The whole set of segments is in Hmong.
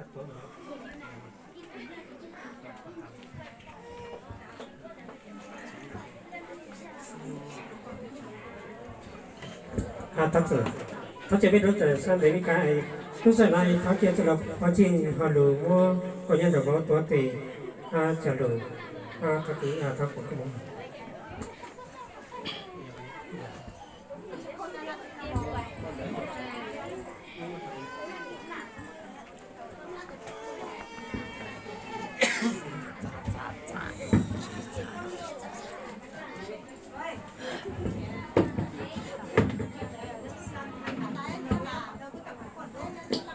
Thov txim, thov txim peb rov txawm sab ntev li ka, lub sij hawm no thov cia txwj laug Pov Txhij ho lug muab koj nyob nram vauv tuav tes, cog lug, thov kwv, thov foom koob moov.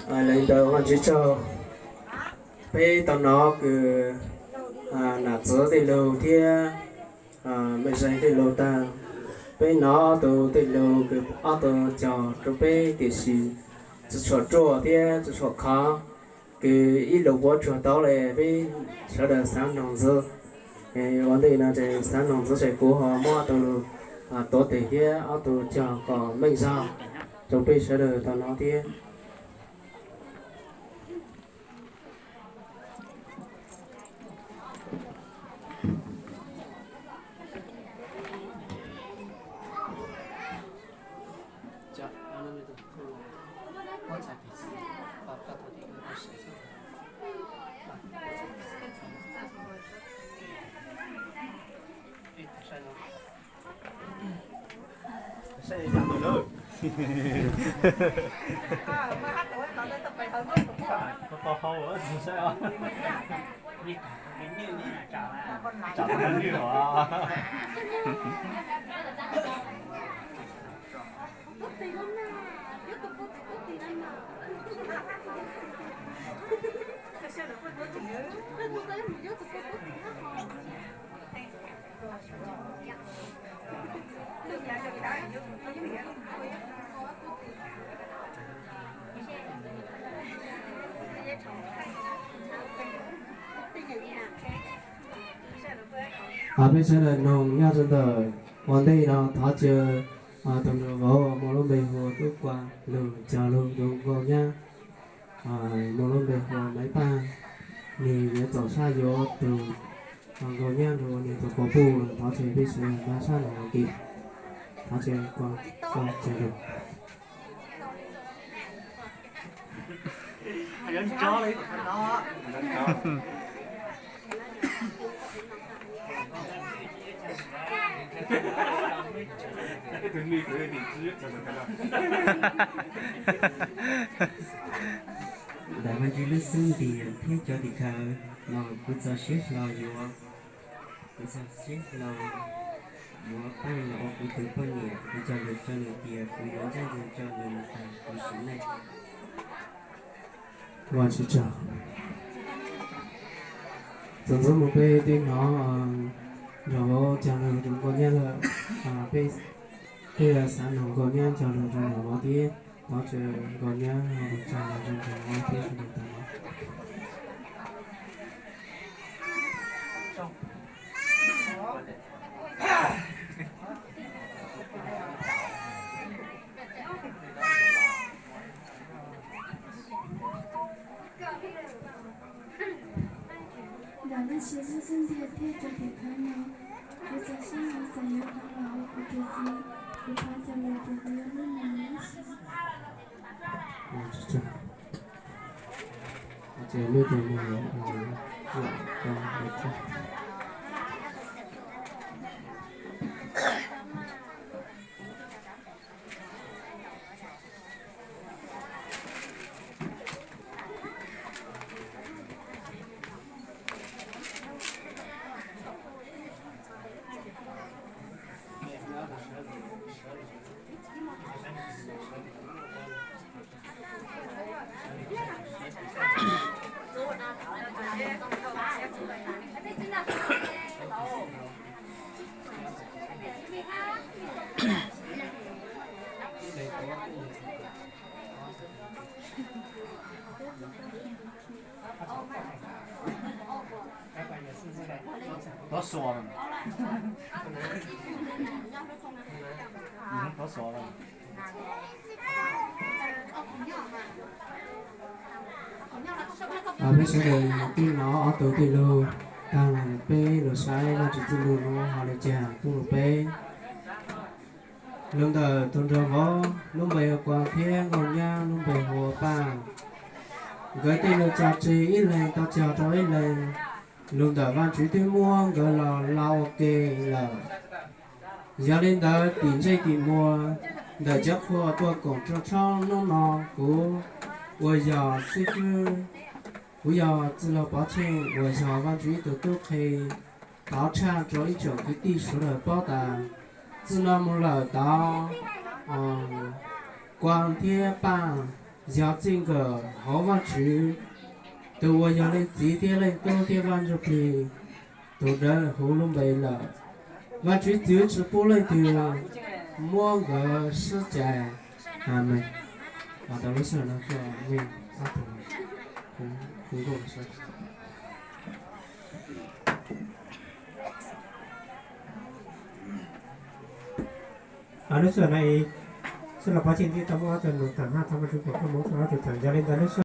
Lawv ntawd ua ntsis tsaug, peb tau hnov kws nam txwv tej lug thiab mej zeej tej lug tag. Peb hnov ob tug tej lug kws ob tug cog rua peb tiam sis tsis tshua ruaj thiab tsis tshua khov, kws ib lus puab tsuag tau le peb sawv daws xaav noog ntxiv. Ua ntej no ces xaav noog ntxiv ces kuv ho muab ob tug tuav tes thiab ob tug cog kom meej zog rua peb sawv daws tau hnov thiab. Peb sawv daws noog nyob rua ntawm ua ntej no thov caw tus nraug vauv muaj lub npe hu ua Tub Kua lug cog lug rua nkauj nyab muaj lub npe hu ua Maiv Paj, nwg yuav txaus sab yuav tus nkauj nyab lug ua nwg tus quas puj lawm. Thov caw peb sawv daws npaj sab los ua ke. Thov caw Kua, Kua cog lug. Ntawm vaaj ntsis lub xub ntiag thiab cov tim khawv no kuv txaus siab hlo yuav, kuv txaus siab hlo yuav pab los ua kuv tus poj niam. Kuv cog lus rua nws tias kuv yuav ntsaj ntsug rua nws tas kuv sim neej. Ua tsis tsaug. Txuas ntxiv mus peb twb hnov nraug vauv cog lug rua nkauj nyab lawm, peb, peb xav noog nkauj nyab cog lug rua nraug vauv thiab. Thov caw nkauj nyab cog lug rua nraug vauv thiab sawv daws tau hnov. Ntawm nej sawv daws xub ntiag thiab cov tim khawv no, kuv txaus siab hlo txais yuav koj los ua kuv tus txiv. Kuv thov caw lus tias kuv yuav hlub nws ib sim. Tov suas lawm. Tov suas lawm. Peb sawv daws twb hnov ob tug tij lug taag, peb lug saib Vaajtswv txuj lug nuav ho le caag kuj lug peb. Lug ntawm tug nraug vauv lub npe hu ua Kuas thiab nkauj nyab lub npe hu ua Paj. Nkawd tej lug tso tseg ib leeg tau cog rau ib leeg, lug ntawm Vaajtswv twb muab nkawd los lau ua ke lawm. Yog li ntawd tim ntsej tim muag ntawm cov qhua tuaj koom rua tshoob nub no, kuv uas yog xib fwb, kuv yog txwj laug Pov Tsheej uas yog Vaajtswv ib tug tub qhe, thov tshaj rua ib tsoom kwv tij sawv daws paub tas txij no moog lawm tod Kuas thiab Paj yog txij nkawm hauv Vaajtswv, tug uas yog leej txiv thiab leej tub thiab Vaaj Ntsuj Plig tug dawb huv lub npe lawm. Vaajtswv txwv tsi pub leej twg muab nkawd sib cais. Amees. Tau lub sij hawm no tuaj mej sab tug hu nkauj sab. Lub sij hawm no, sawv daws Pov Tsheej tau muab ob tug nus taag hab thov Vaajtswv foom koob moov rua ob tug thaam. Yog li ntawd lub sij